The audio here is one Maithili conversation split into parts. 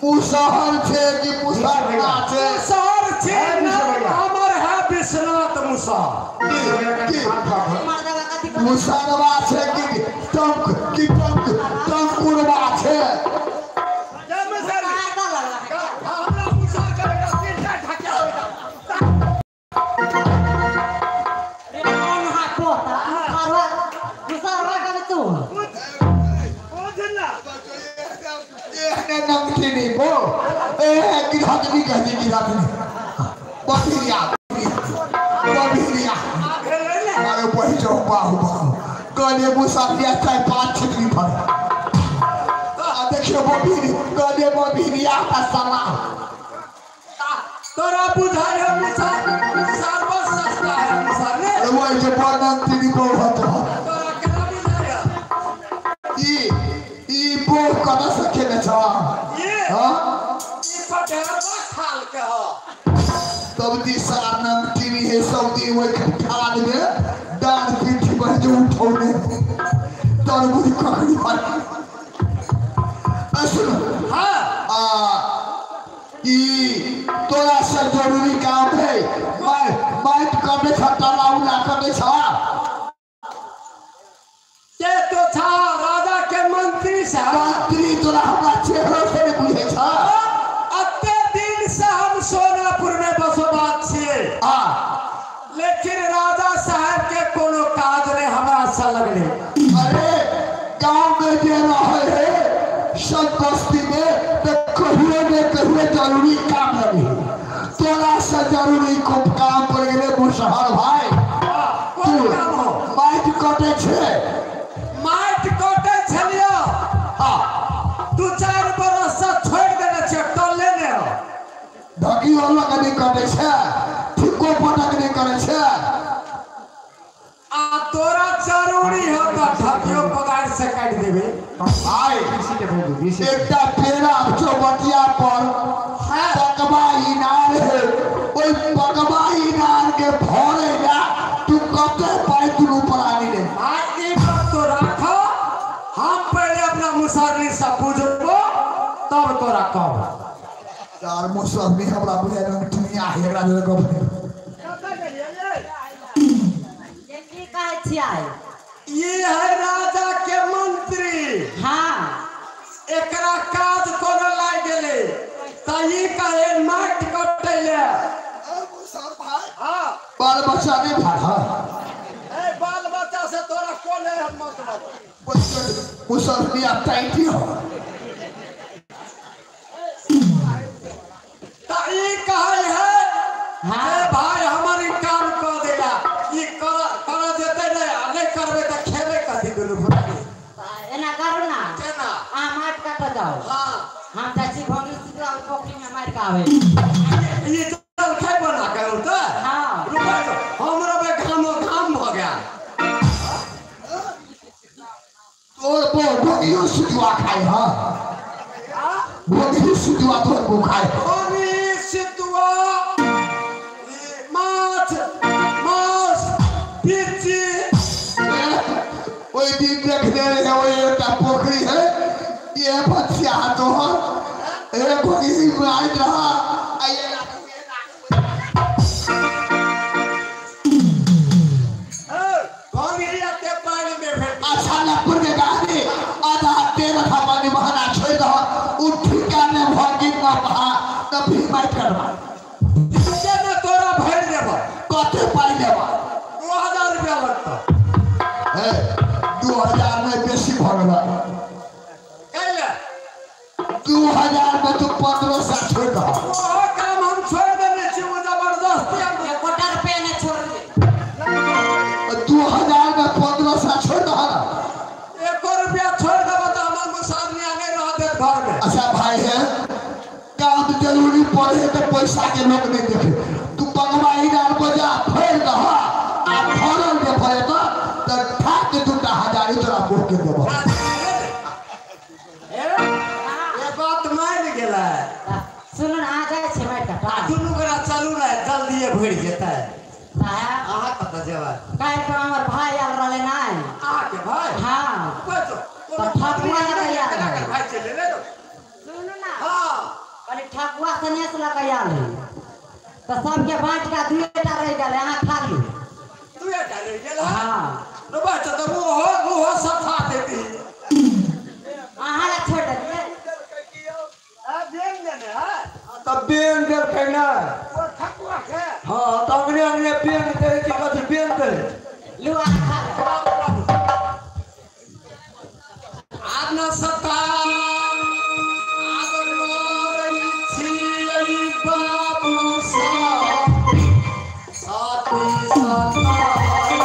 मुसहर छे कि मुसहर छे? मुसहर छे हमर है विश्वनाथ मुसहर। की मुसहरवा छे कि टंक कि टंक टंकुरवा छे? तोरा बुझाय है मुसहर सस्ता है मुसहर ने वही जे बनंती को होत तोरा केना बुझाय है ई ई बो कना से खेले छ? ये हां ई पटेरवा खाल के हो तब दी सारनम टीवी है सऊदी ओइ खाल में डाल पीठी पर जो उठौने तरबूज ककड़ी पर सुन। हां आ ई तोरा से जरूरी काम है मैं माइट कमे छ तलाउ ना कमे छ के तो छा राजा के मंत्री साहब। मंत्री तोरा हमरा चेहरा से नहीं बुझे छ। अत्ते दिन से हम सोनापुर में बसोबास छियै आ लेकिन राजा साहब के कोनो काज नहीं हमरा से लगले। अरे गांव में जे रहे है सब बस्ती में तो कहियो ने कहियो जरूरी काम लगे तोरा से जरूरी को काम पड़ गेले मुसहर भाई। कोन काम हो? माइट कटे छे। माइट कटे छलियो। हां 2-4 बरस से छोड़ देने छे टले ने हो ढकी वाला के नहीं कटे छे ठिको पटक नहीं करे छे। आ तोरा जरूरी हो त ढकियो पगार से काट देबे। भाई एकटा पेड़ा चौबटिया पर पकवा इनार है ओई पकवा इनार के भरे ला तू कते पाई दुनू प्राणी ने। भाई ई बात तो राखो हम पहले अपना मुसहरनी से पूछबो तब तोरा कहब। यार मुसहरनी हमरा बुझाय में दुनिया है एकरा जोरे गप नहीं। ये की कहै छियै? ये है राजा के मंत्री। हाँ एकरा काज कोनो लाग गेले त ई कहे माट कटैले। हां बाल बच्चा नहीं भाई। हां ए बाल बच्चा से तोरा कोन है मतलब? मुसहरनी टाइटी हो त ई कहे है। हाँ ए भाई हमर ई काम क देला ई कर कर देते नहीं आ नहीं करबे त खेबे कथी दुनू भाई। एना करू ना केना? आ माट काट जाओ। हां हम चाची भंगी सिकरा पोखरी में मार के आवे। ई जल खाइ बना के त। हां रुको हमरा बे घाम घाम भ गया। तोर बो भोगियो सिजुआ खाए। हां भोगियो सिजुआ तोर बो खाए। भोगी सितुआ माछ मांस बिच्ची। ओई दिन देखने रहे ओई एकटा पोखरी है ये बच्चा तोहर ए भोगी मारत रहा आ ये भोगी के पानी में भेट। अच्छा लपुर के गाड़ी आधा तेल था पानी बहाना छोड़ दो उठी का ने भोगी न बहा त भी मार करवा के ने तोरा भर देबो। कते पाई देबो? 2000 रुपया लगतो। ए 2000 में बेसी भरल कैले? 2000 में तू 1500 छोड़ दो। ओ काम हम छोड़ देने छी वो जबरदस्ती हम एकोटा रुपया ने छोड़ दे। 2000 में 1500 छोड़ दो ना। एको रुपया छोड़ देबो त हमर मुसहरनी नहीं रह देत घर में। अच्छा भाई है काम जरूरी पड़े तो पैसा के लोग नहीं देखे। तू पगवा इनार पर जा फेर दह आ फरल के फरे तो ठाक के दूटा हजारी तोरा मुँह के देबो। ए बात मान गेलै। सुनू ना आ जाइ छै माटि काटा। दुनू गोरा चलू ने जल्दिए भरि जेतै। साहब अहाँ कतऽ जेबै? काल्हि तो हमर भाई आयल रहलै नै। अहाँके भाई? हाँ कोनो तऽ ठकुआ केना आयल के रहै। भाई चलि एलै? सुनू ना हाँ सनेस लऽ के आयल है तऽ सबके बाँट के दुएटा रहि गेल अहाँ खा लियौ। दुएटा रहि गेल? हाँ। तो बच्चा तो मुँह सफा देती। अहाँ लए छोड़ि देलियै। तब बेन देलकै ने। हाँ तऽ अंगने अंगने बेन दै कि कथी बेन दै। लू अहाँ खा लियौ। आब न सता आब लड़ै छियै बाबू सँ साथी सतारै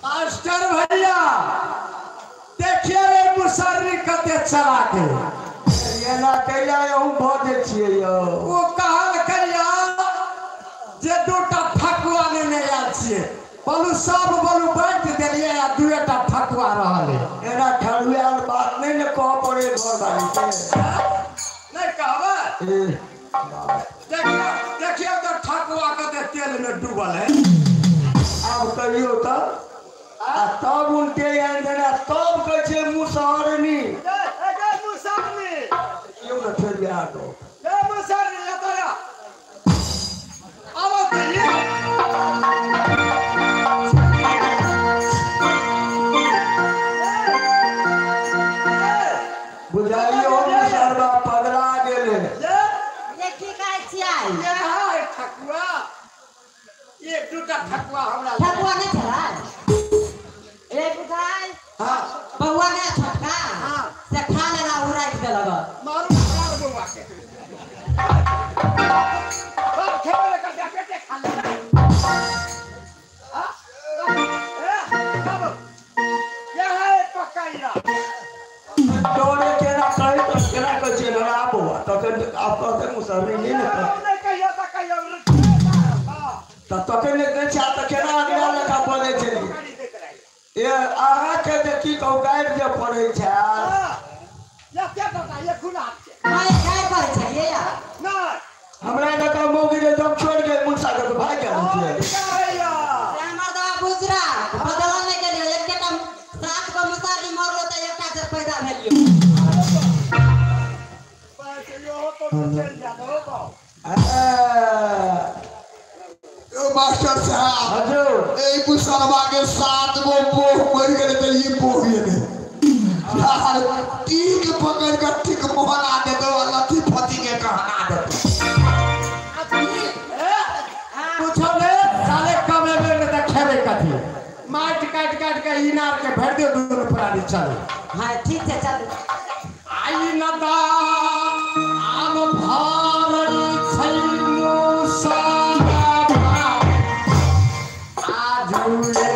मास्टर भैया देखिए रे मुसर्री कते चला के एना कैला अहूँ भऽ जाइ छियै यौ। ओ कहल करिया जे दूटा ठकुआ लेने आयल छियै, बोलू सब बोलू बाँटि देलियै आ दुएटा ठकुआ रहल है। एना ठरुआयल बात नहि ने कहऽ पड़े घरवाली के। नहि कहबै? देखियौ देखियौ तऽ ठकुआ कते तेल में डूबल है। आब कहियौ तऽ आ तब उनटे आनि देना तब कहै छियै मुसहरनी। यौ ने फेर बिहार दो। बुझाइयो मुसहरबा पगला गेलै। ये की कहै छियै? ठकुआ एक दूटा ठकुआ हमरा ठकुआ नहि छलै? ए बुझाइ हाँ बौआ नहि छोटका से खा लेला ओ राखि देलक। मारू मारू बौआ के बाप खेबै लए कहतै पेटे खा लेला। ये है पकाइला डरे केना कहै तऽ केना कहै छियै लड़ा बौआ तखन आब कहतै मुसहरनी नहि ने नहि कहियो तऽ कहियो तऽ तखन नहि कहै छै आ तऽ केना अगला लेखा बजै छै। ए अहाँके जे की कहू गारि जे पड़ै छै। हमरा जकाँ मौगी जे जब छोड़ि गेल मुनसा के तऽ भागि गेल छियै। हमर दवा गुजरा बदलल नहि गेलियै, एकेटा 7 गो मुसहरनी मरलो तऽ एकटा से पैदा भेलियै। मास्टर साहब ए मुसलमा के 7 गो बोह मर गेलै त ई बोह गेलै। तीन पकड़ के मोहना दे दो लथी फती के कहना दे पूछो ने साले कमेबे ने त खेबे कथी माटि काटि काटि के इनार के भरि दियो दुनू प्राणी चलू। हाँ ठीक छै चलू। आई नदा आम भरल छै मुसलमा आजुए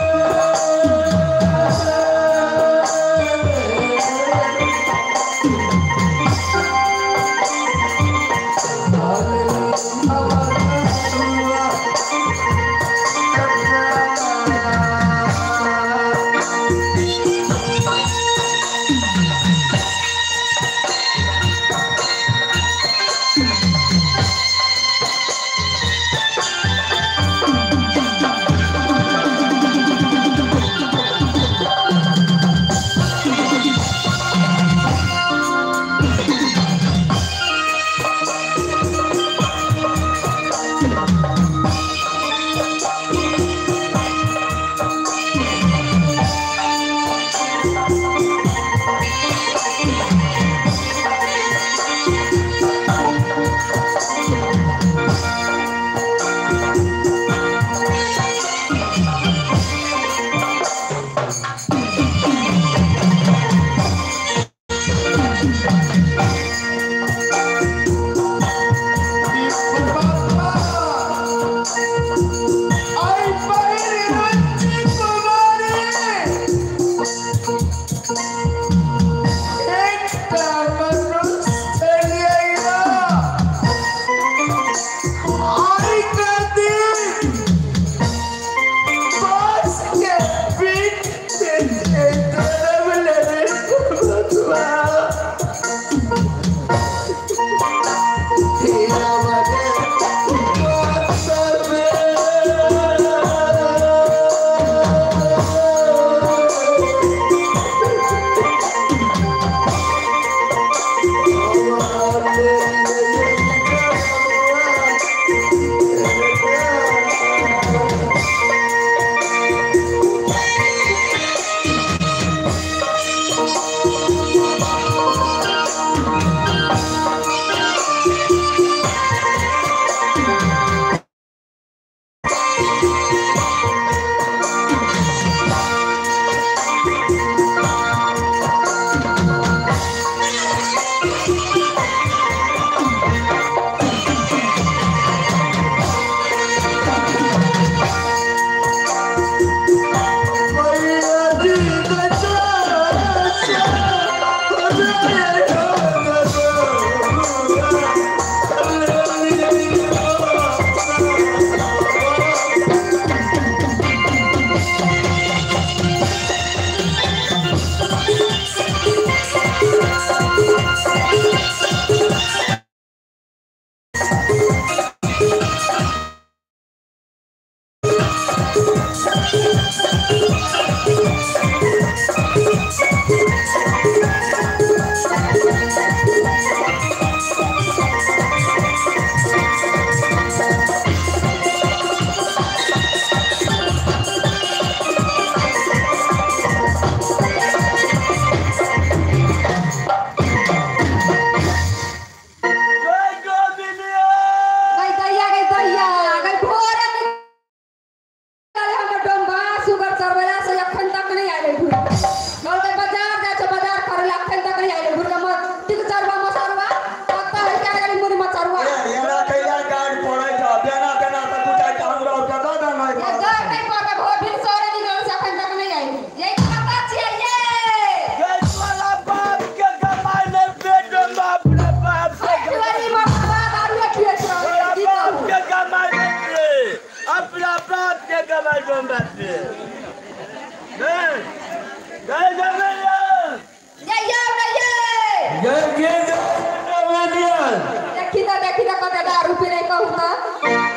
Yeah.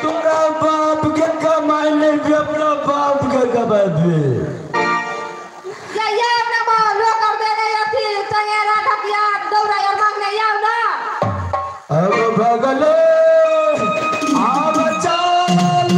तोरा बाप के कमाई नहीं अपना बाप के कमाई अब भगले आब चल।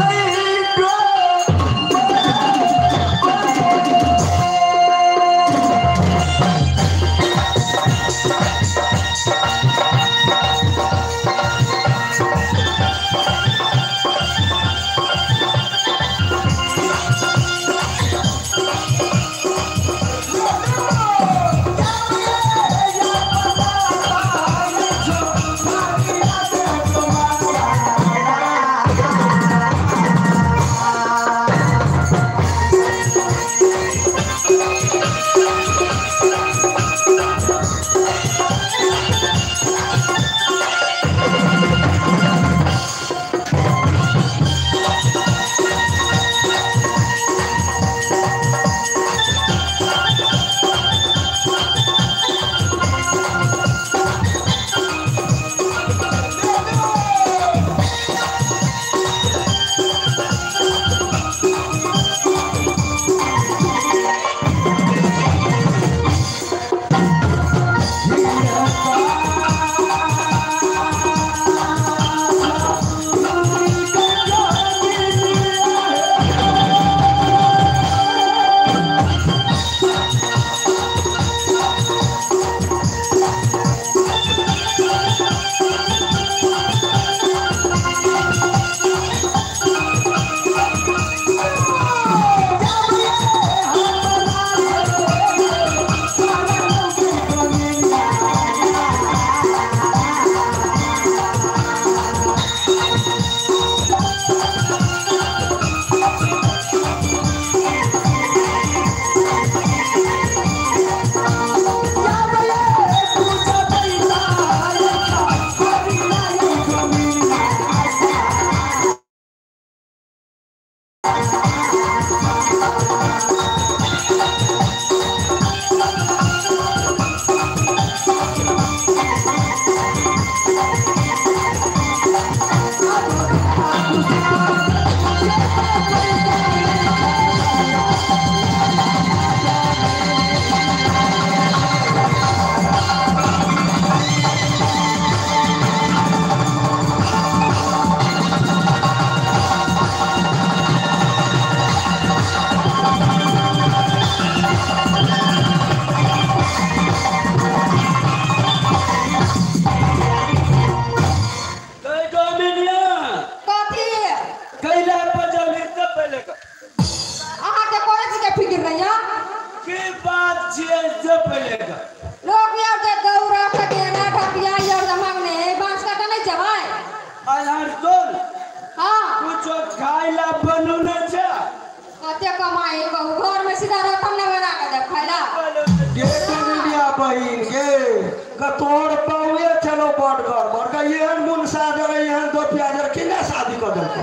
तोर पावे चलो बड़ गड़बड़ का एहन मुनसा दे एहन दो प्याजर केना शादी कर देलको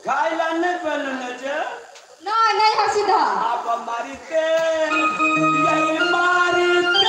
खाइला नहीं बनने छे नहीं नहीं हम सीधा आप मारीते यही मारीते।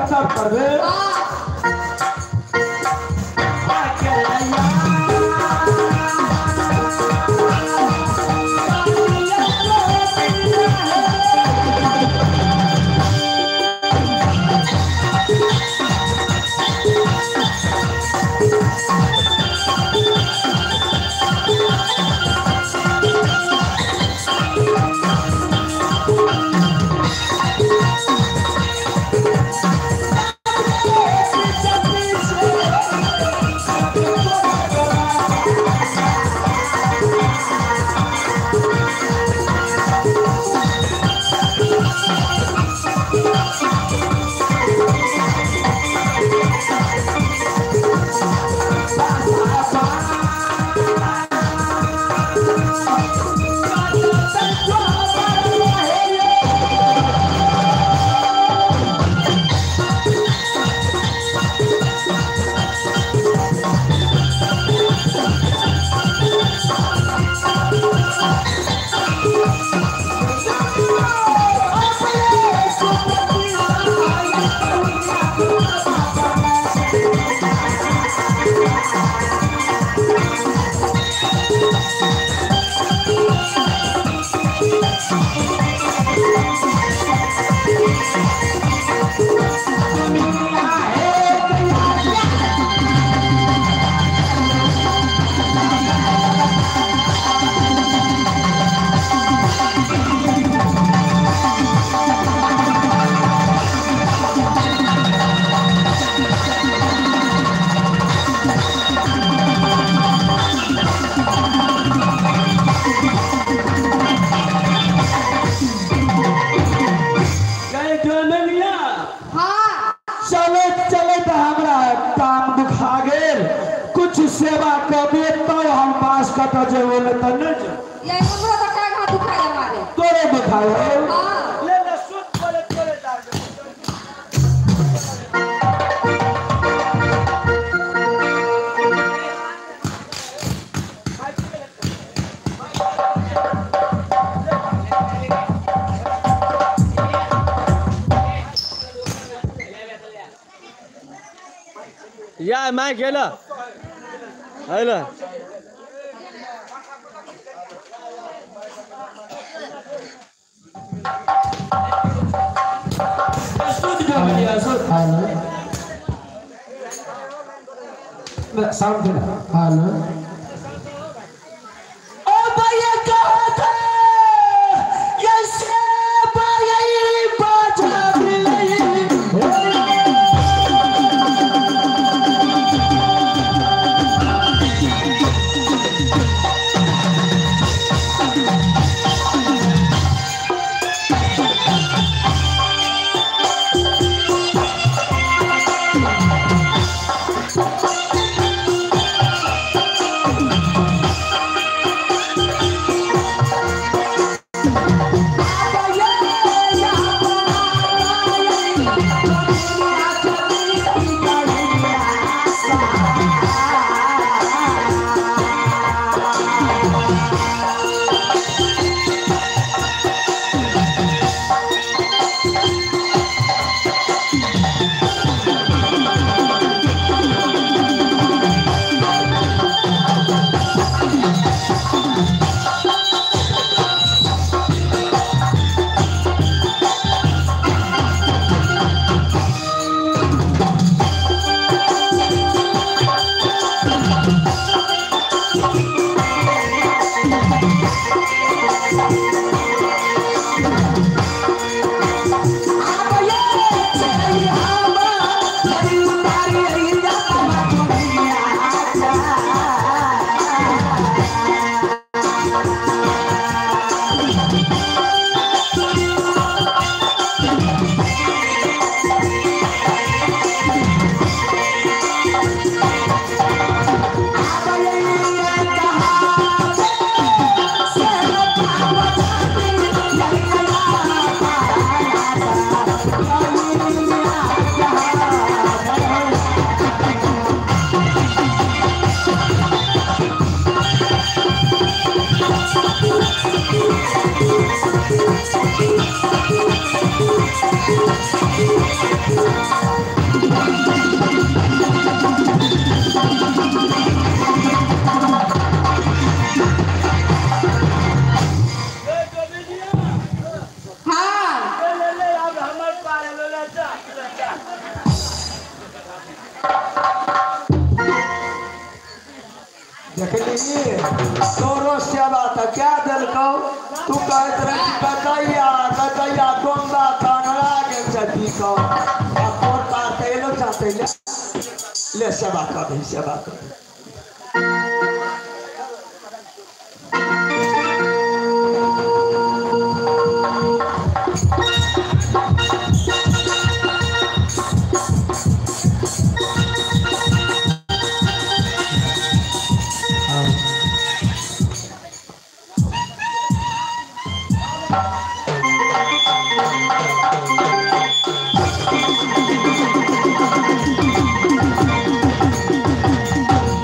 तब करबे सेवा कबे तब हम पास कत जेबो ने त नै ये हमरो त का घा दुखाय मारे तोरे दुखाय हां ले ले सुत पड़े तोरे दार। या माइक हेला हेला हेलो साउंड हेलो ओ भैया कहो थे ये से भैया बाजा मिले। तोरो सेवा तो क्या दिलकौ तू कहत रहे कि कतैया कतैया गोंदा कानरा गेल छै पीकौ आ तोर पार तऽ एलो चाहते ले ले सेवा कर दही सेवा कर दही। Thank you.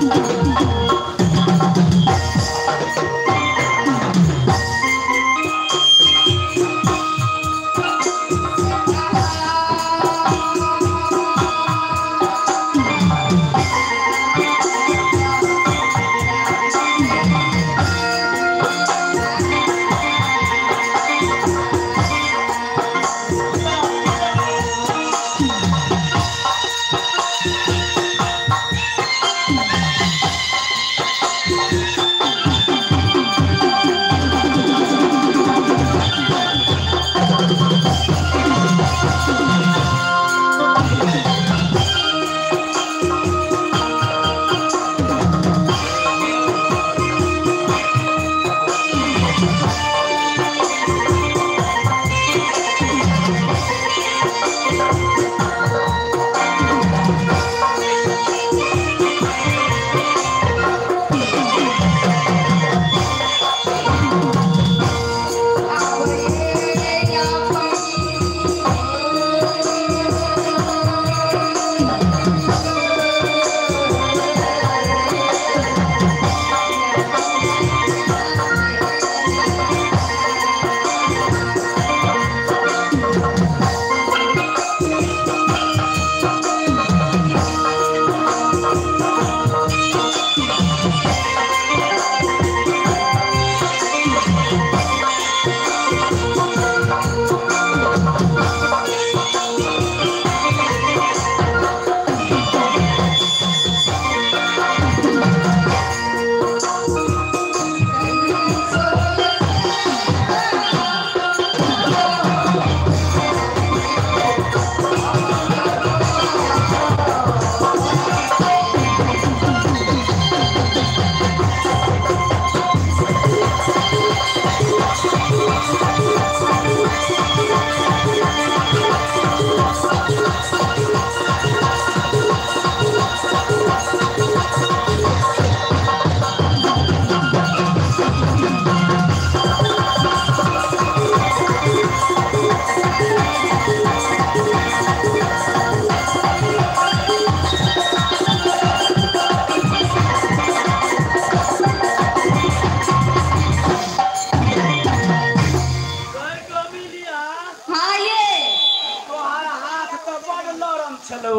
छलौ।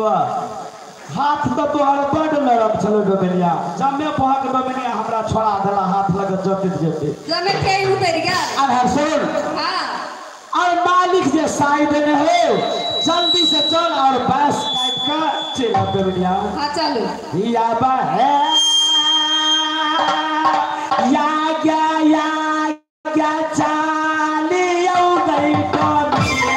हाथ तो तोहर बड नरम छलौ डोमिनिया, जमे पहक डोमिनिया हमरा छोड़ा देला हाथ लग जते जते जमे के उतर गेल। अरे सुन, हां और मालिक जे साई देने हो जल्दी से चल और बस काट के चल आ डोमिनिया। हां चलो। या बा है या या या या चालियो गई डोमिनिया।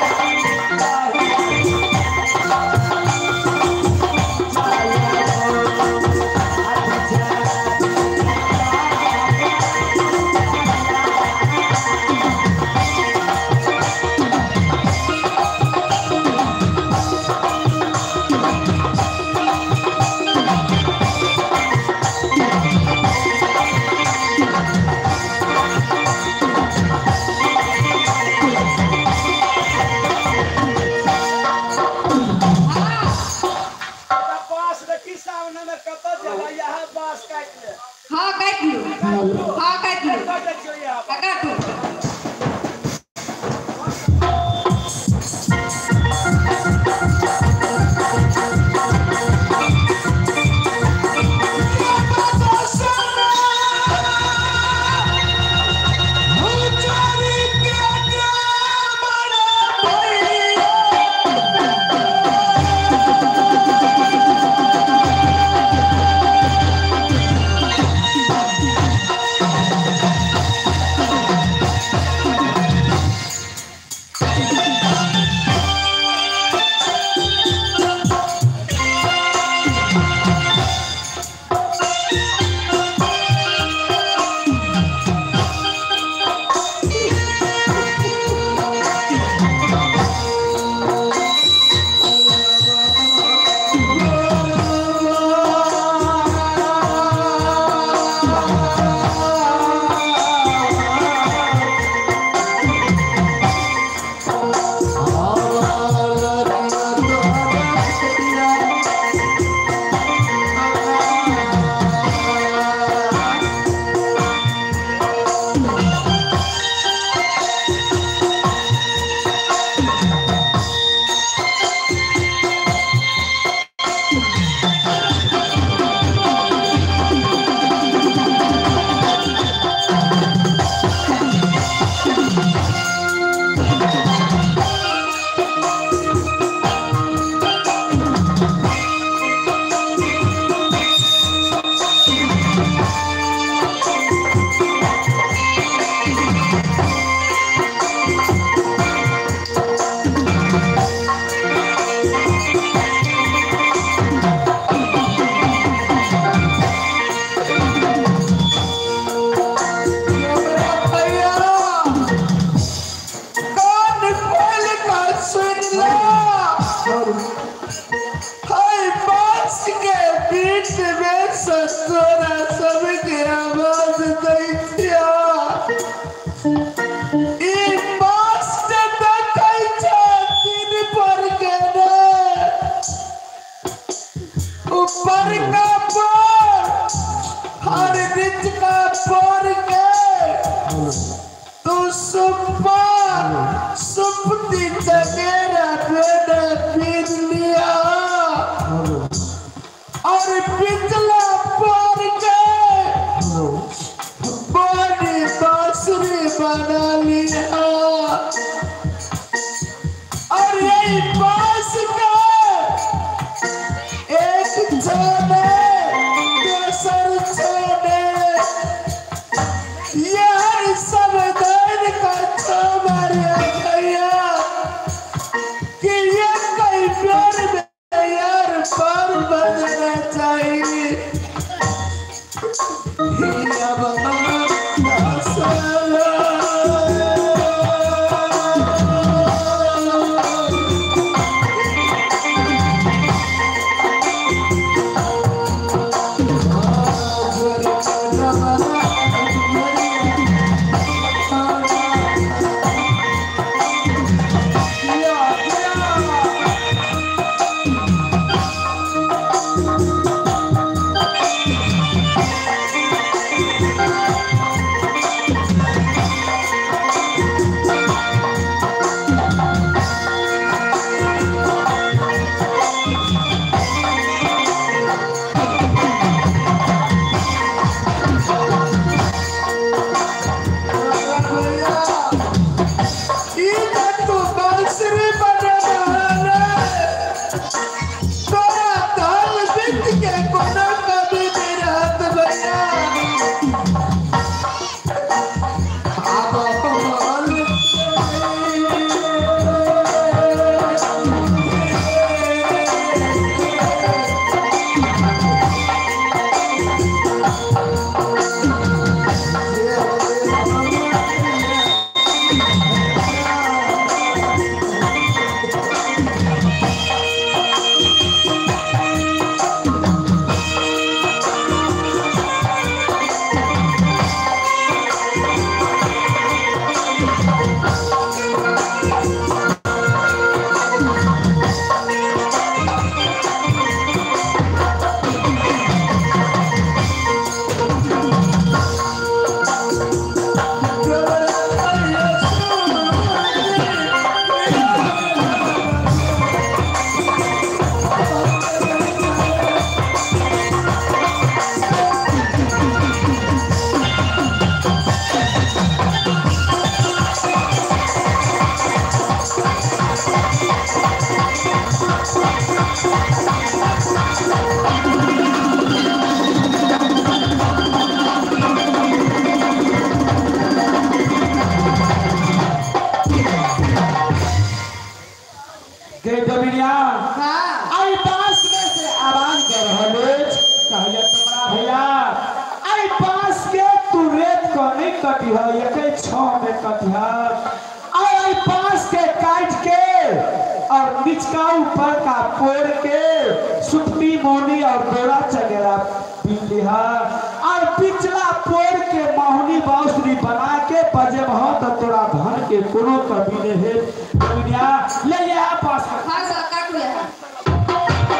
हाँ काट लू, हाँ काट लू, काटू। के डोमिनिया हाँ आई बांस में से आवाज कर रहल अछि। कहलिए तोरा भैया आई बांस के तू रेत को नहीं कटी है एके छह में कटी है। आई आई बांस के काट के और निचका ऊपर का फोड़ के सुपनी मोनी और डोरा चगेरा बीन लिहा और पिछला पोड़ के महुनी बांसुरी बना के बजे हो तो तोरा धन के कोनो कमी नहीं है। दुनिया ले ले आ पास। हाँ सर काटू है।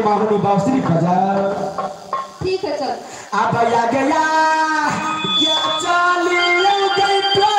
माहुनी बांसुरी बजा। ठीक है चल। अब आ गया या चली गई तो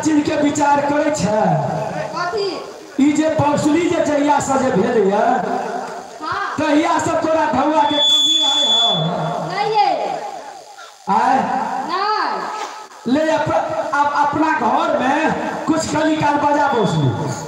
चीज के विचार करे छे ई जे बांसुरी जे जहिया से जे भेल ये तहिया से तोरा ढौआ के कमी रहे हो नहीं है आय नहीं ले अब अपना घर में कुछ कली काल बजा बांसुरी।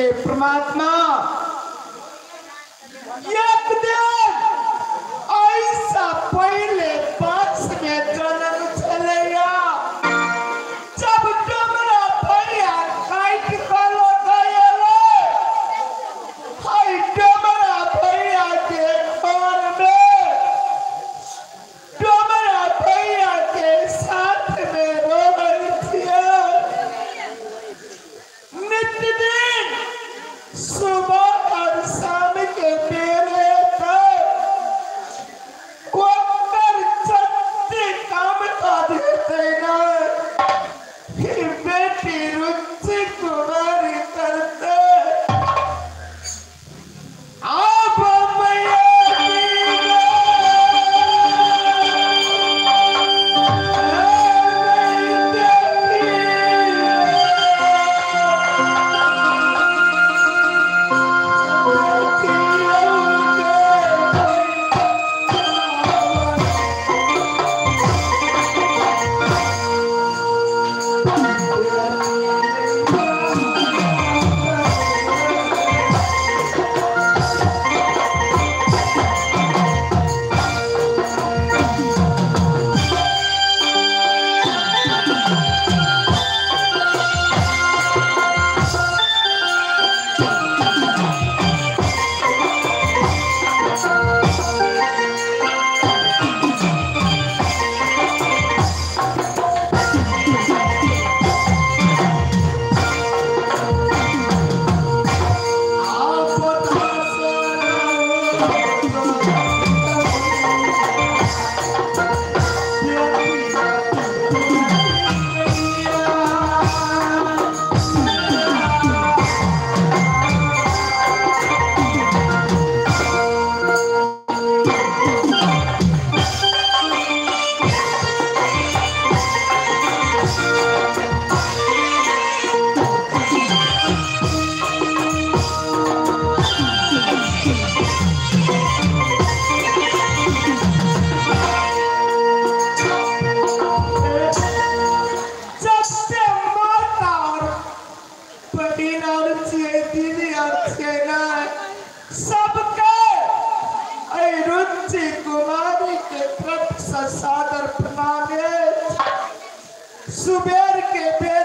ए परमात्मा एक दिन ऐसा पहले पक्ष में जन्म छलैया जब डमरा भैया काटि कऽ लऽ गेलै हाय डमरा भैया के घर में डमरा भैया के साथ में रहल छियै नित्य दिन सुबह और शाम के बेरे पर ओकर जत्ते काम काज हेतै ना फिर बेटी रुचि कुमारी करतै। आब मैया जब से माता और बहिन और छियै दीदी और छियै ना सबके ऐ रुचि कुमारी के तरफ से सादर प्रणाम अछि। सुबेर के बेर